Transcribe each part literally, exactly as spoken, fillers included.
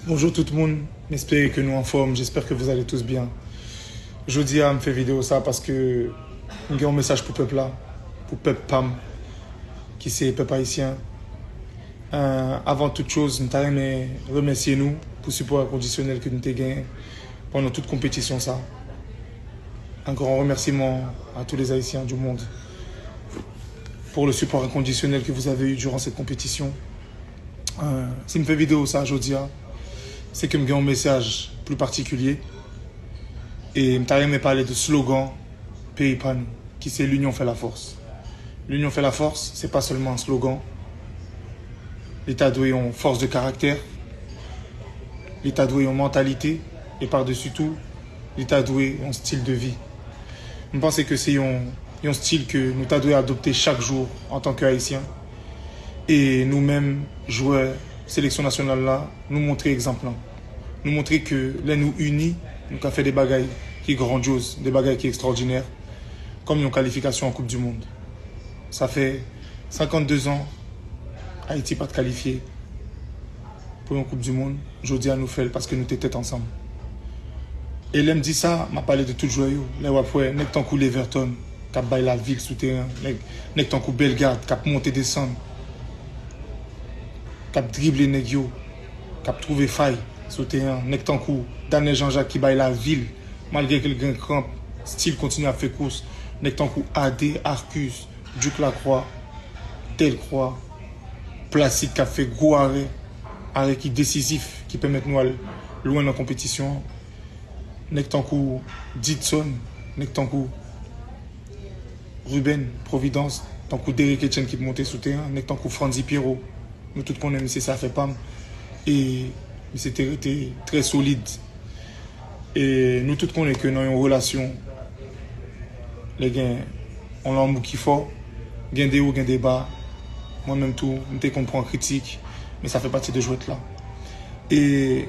Bonjour tout moun, m espere ke nou anfòm, j'espère que vous allez tous bien. Jodi a, m fè videyo sa paske m gen yon mesaj pou pèp la, pou pèp pa m, ki se pèp ayisyen. Euh, avant toute chose, m ta renmen remèsye nou pou sipò enkondisyonèl ke nou te genyen pandan tout konpetisyon sa. Un grand remerciement à tous les Haïtiens du monde pour le support inconditionnel que vous avez eu durant cette compétition. Euh, si m fè videyo sa jodi a, se ke m gen yon mesaj pli patikilye. E m ta renmen pale de slogan peyi pa nou, ki se L'union fait la force. L'union fait la force, se pa sèlman yon slogan. Li ta dwe yon fòs de karaktè. Li ta dwe yon mantalite. E padesi tou, li ta dwe yon stil de vi. M panse ke se yon, yon stil ke nou ta dwe adopte chak jou antanke Ayisyen. E nou menm, jwè seleksyon nasyonal la, nou montre egzanp lan. Nou montre ke lè nou ini, nou ka fè de bagay ki grandyoz, de bagay ki ekstrawòdinè, kòm yon kalifikasyon an Koup di Mond. Sa fè senkannde zan Ayiti pa t kalifye pou yon Koup di Mond. Jodi a, nou fè l paske nou te tèt ansanm. E lè m di sa, m ap pale de tout jwè yo. Lè w ap wè nèg tankou Leverton k ap bay lavil sou teren, nèg, nèg tankou Bellegarde k ap monte desann, k ap drible nèg yo, k ap twouve fay sou teren, nèg tankou Daniel Jean-Jacques ki bay lavil, malgre ke l gen kranp, still kontinye ap fè kous, nèg tankou Ade, Arcus, Duke Lacroix, Delcroix, Placide k ap fè gwo arè, arè ki desizif, ki pèmèt nou al lwen nan konpetisyon an. Nèg tankou Didson, nèg tankou Ruben Providence, tankou Derrick Etienne ki monte sou teren, nèg tankou Frandy Pierrot. Nou tout konnen misye se afè pa m. E misye te rete trè solid. E nou tout konnen ke nan yon relasyon, lè gen yon lanmou ki fò, gen de wo, gen de ba. Mwen menm tou, m te konn pran kritik, men sa fè pati de jwèt la. E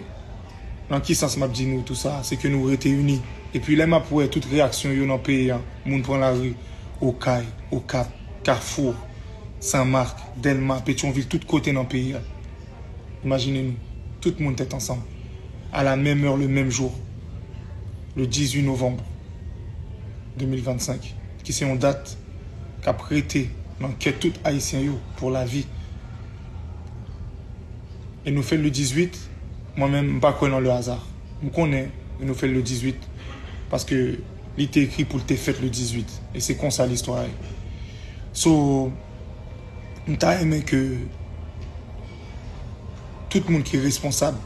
nan ki sans m ap di nou tou sa? Se ke nou rete ini. Epi lè m ap wè tout reyaksyon yo nan peyi a, moun pran lari, Okay, Okap, Kafou, Senmak, Dèlma, Petyonvil, tout kote nan peyi a. Imajine nou, tout moun tèt ansanm, à la même heure, le même jour, le dix-huit novembre deux mille vingt-cinq, ki se yon dat k ap rete nan kè tout Ayisyen yo pou lavi. E nou fè l le dizwit, mwen menm, m pa kwè nan le hasard. M konnen nou fè l le dizwit paske li te ekri pou l te fèt le dizwit. E se konsa listwa ye. So, m ta renmen ke tout moun ki responsab,